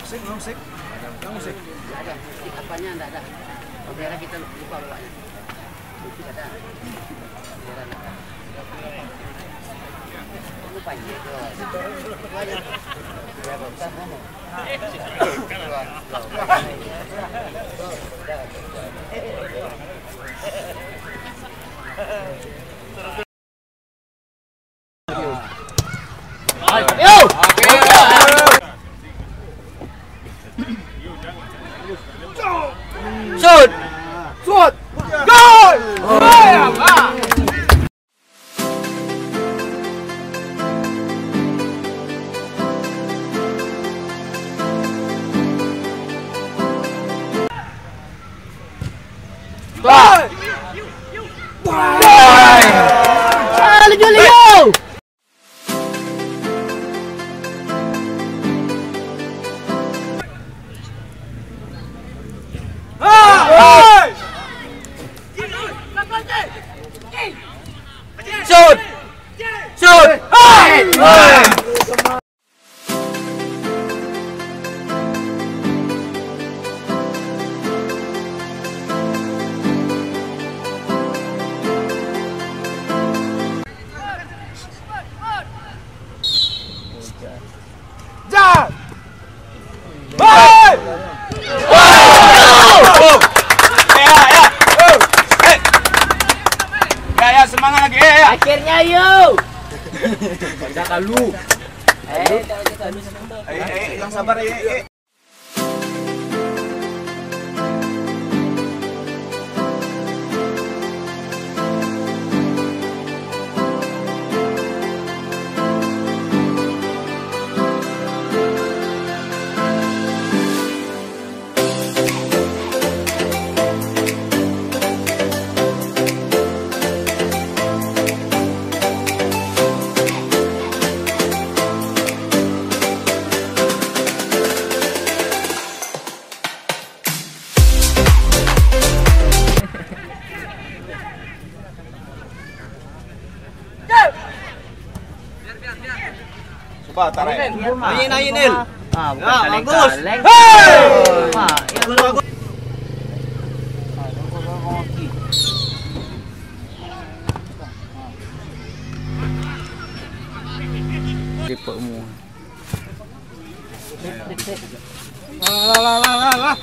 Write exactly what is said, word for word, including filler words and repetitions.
Musik, musik. Musik. Apanya ndak ada. Biar kita lupa bawanya. Shoot! Shoot! Gol! Gol! Gol! Gol! Shoot! Shoot! Jar! Hei! Ya, ya. Eh. Ya, ya, semangat lagi. Eh, ya. Akhirnya, yo. Baca kalu. Eh, eh, eh, yang sabar, eh, eh. Coba tarik. Angin, angin, Nil. Ah, bukan kaleng-kaleng. Hei! Ah, ya. Bagus, bagus. Repot mu. Lah, lah, lah, lah, lah, lah.